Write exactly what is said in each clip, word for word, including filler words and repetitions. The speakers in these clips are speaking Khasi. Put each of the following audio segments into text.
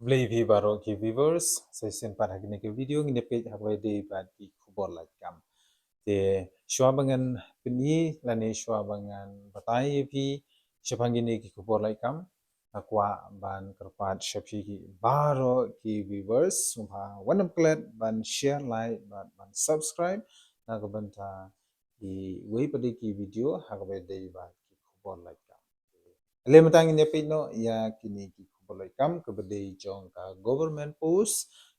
Khublei ïa phi baroh ki viewers, sa shisien pat ha kane ka video ngin ïa peit ha kaba ïadei bad ki khubor lait kam. Te shuwa ba ngan pyni lane shuwa ba ngan batai ïa phi shaphang kine ki khubor lait kam, nga kwah ban kyrpad sha phi ki baroh ki viewers, sngewbha wat nym klet ban share, like bad ban subscribe na ka bynta kiwei pat de ki video ha kaba ïadei bad ki khubor lait kam. Ale mynta ngin ïa peit noh ïa kine ki khubor lait kam kaba dei jong ka government post,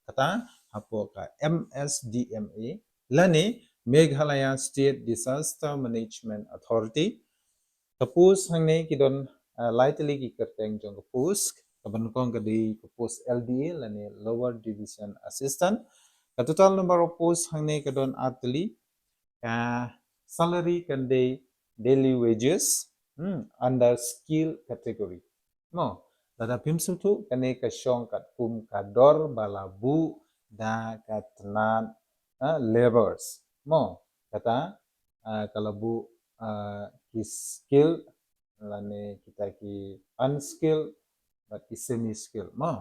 kata hapoh ka M S D M A lane Meghalaya State Disaster Management Authority. Ka post hangne ki don, ah, lai tylli ki kyrteng jong ka post. Kaba nyngkong ka dei ka post L D A lane Lower Division Assistant. Ka total number of post hangne ka don ar tylli. Ka salary kan dei daily wages, hmm, under skill category. Mo, lada phim sngewthuh, kane ka shong katkum ka dor ba la buh da ka tnat, ah, labours. Mo, kata, ah, ka la buh, ah, ki skilled lane kita ki unskilled bad ki semi skilled. Mo,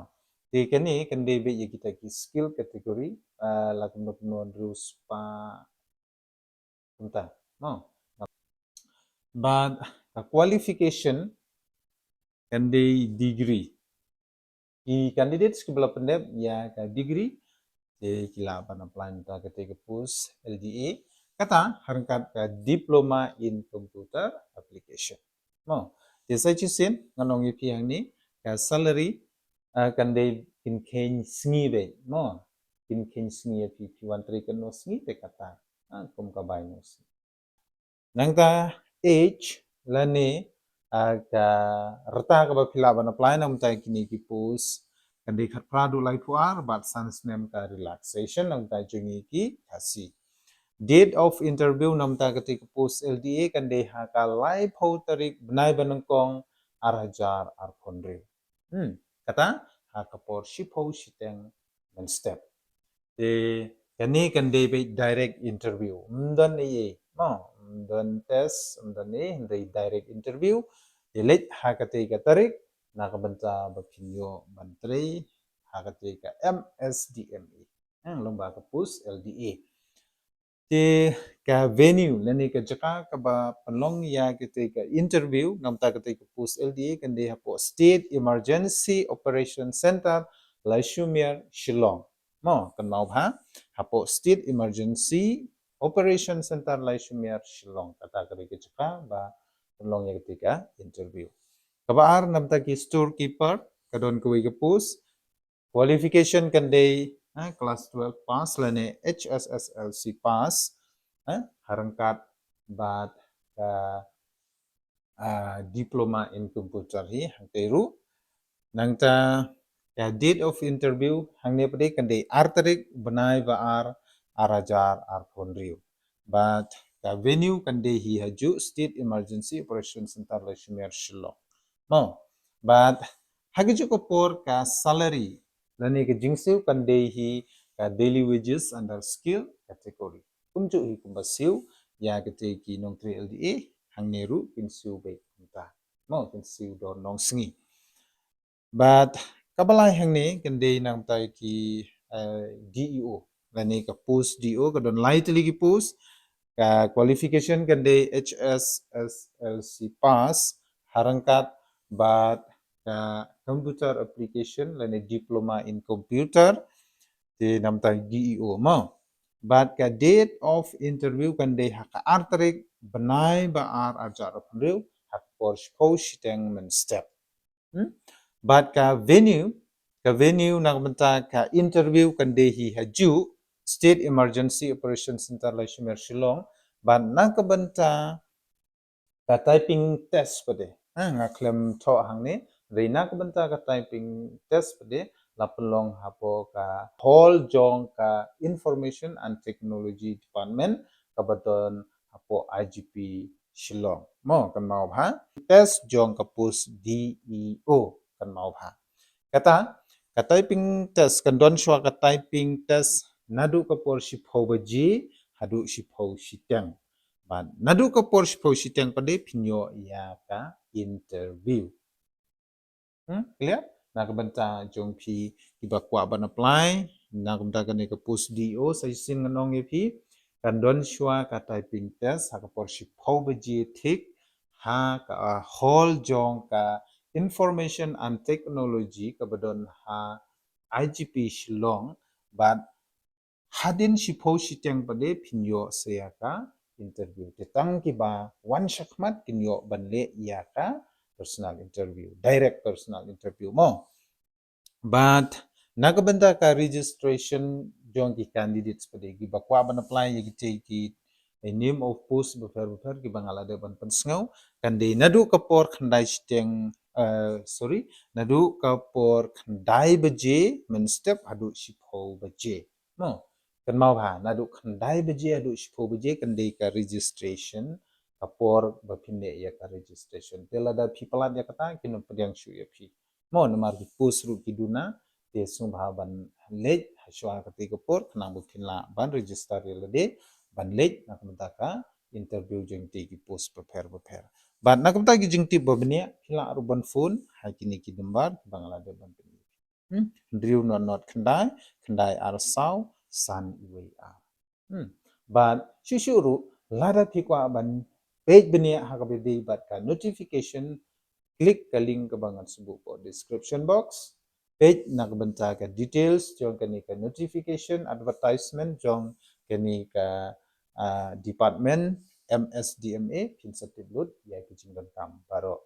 te kane kan dei beit ïa kita ki skill category, ah, la kumno kumno hynriew spah kumta. Mo. Bad ka qualification kan dei degree. Ki candidates kiba la pyndep ïa ka degree, te ki lah ban apply na kata ka post L D A. Kata ha ryngkat ka diploma in computer application. Mo. Te sa shisien ngan ong ïa phi hangne, ka salary, ah, kan dei kin kheiñ sngi beit. Mo. Kin kheiñ sngi ïa phi, phi wan trei katno sngi te kata, ah, kum ka bai no sngi. Nangta age lane, ah, ka rta kaba phi lah ban apply na ka bynta kine ki post kan dei khatphra haduh laiphew ar bad san snem ka relaxation na ka bynta jong ngi ki Khasi. Date of interview na ka bynta kata ka post L D A kan dei ha ka laiphew tarik bnai ba nyngkong ar hajar arphew hynriew. Hmm, kata ha ka por shiphew shiteng mynstep. Te kane kan dei beit direct interview. Ym don ei ei. Mo, ym don test, ym don ei, hynrei direct interview. Te leit ha kata ka tarik na ka bynta ba phin ïoh ban trei ha kata ka M S D M A. Hang long ba ka post L D A. Te ka venue lane ka jaka kaba pynlong ïa kata ka interview na ka bynta kata ka post L D A kan dei hapoh State Emergency Operation Center, Laisumere, Shillong. Mo, kynmaw bha, hapoh State Emergency Operation Center, Laisumere, Shillong. Kata ka dei ka jaka ba pynlong ïa kata ka interview. Kaba ar na ka bynta ki storekeeper, ka don kawei ka post. Qualification kan dei, eh, class twelve pass lane H S S L C pass, eh, ha ryngkat bad ka, ah, diploma in computer hi hangtei ruh. Nangta ka date of interview hangne pat de kan dei ar tarik bnai ba ar, ar hajar arphew hynriew. Bad ka venue kan dei hi ha juh State Emergency Operation Center, Laisumere, Shillong. Mo, bad ha ka juh ka por ka salary lane ka jingsiew kan dei hi ka daily wages under skill category. Kumjuh hi kumba siew ïa kata ki nongtrei L D A, hangne ruh kin siew beit kumta. Mo, kin siew dor nongsngi. Bad kaba lai hangne kan dei na ka bynta ki, eh, D E O lane ka post D E O, ka don lai tylli ki post. Ka qualification kan dei H S S L C pass ha ryngkat bad ka computer application lane diploma in computer. Te na ka bynta D E O mo. Bad ka date of interview kan dei ha ka ar tarik bnai ba ar, ar hajar arphew hynriew, ha ka por shiphew shiteng mynstep. Hmm? Bad ka venue, ka venue na ka bynta ka interview kan dei hi ha juh State Emergency Operation Center, Laisumere, Shillong. Bad na ka bynta ka typing test pat de, ha, nga khlem thoh hangne, hynrei na ka bynta ka typing test pat de la pynlong hapoh ka hall jong ka Information and Technology Department kaba don hapoh I G P Shillong. Mo, kynmaw bha. Test jong ka post D E O, kynmaw bha. Kata ka typing test kan don shuwa ka typing test naduh ka por shiphew baje haduh shiphew shiteng. Bad naduh ka por shiphew shiteng pat de phin ïoh ïa ka interview. Hmm, clear? Na ka bynta jong phi kiba kwah ban apply na ka bynta kane ka post D E O, sa shisien ngan ong ïa phi, kan don shuwa ka typing test ha ka por shiphew baje thik ha ka, ah, hall jong ka Information and Technology kaba don ha I G P Shillong, bad hadien shiphew shiteng pat de phin ïoh sa ïa ka interview. Te tang kiba wan shakhmat kin ïoh ban leh ïa ka personal interview, direct personal interview mo. Bad na ka bynta ka registration jong ki candidates pat de kiba kwah ban apply ïa kitei ki, eh, name of post bapher bapher kiba nga la dep ban pynsngew, kan dei naduh ka por khyndai shiteng, eh, sorry, naduh ka por khyndai baje mynstep haduh shiphew baje. Mo, kynmaw bha, naduh khyndai baje haduh shiphew baje kan dei ka registration, ka por ba phin leh ïa ka registration. Te lada phi palat ïa kata, kin ym pdiang shuh ïa phi. Mo, namar ki post ruh ki duna, te sngewbha ban leit ha shuwa katei ka por, khnang ba phin lah ban register ïa lade, ban leit na ka bynta ka interview jong kitei ki post bapher bapher. Bad na ka bynta ki jingtip ba bniah, phi lah ruh ban phone ha kine ki number kiba nga la dep ban pynmih. Hmm? Hynriew nod nod khyndai, khyndai ar saw, san wei ar. Hmm. Bad shuh shuh ruh, lada phi kwah ban peit bniah ha kaba ïadei bad ka notification, click ka link kaba ngan shu buh hapoh description box. Peit na ka bynta ka details jong kane ka notification, advertisement jong kane ka, ah, department M S D M A, phin sa tip lut ïa ki jingdonkam baroh.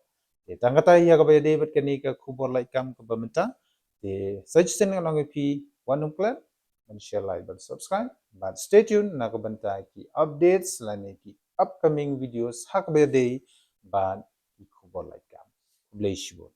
Te tang kata ïa kaba ïadei bad kane ka khubor lait kam kaba mynta. Te sa shisien ngan ong ïa phi, wat nym klet ban share, like, ban subscribe. Bad stay tuned na ka bynta ki updates lane ki upcoming videos ha kaba ïadei bad ki khubor lait kam. Khublei shibun.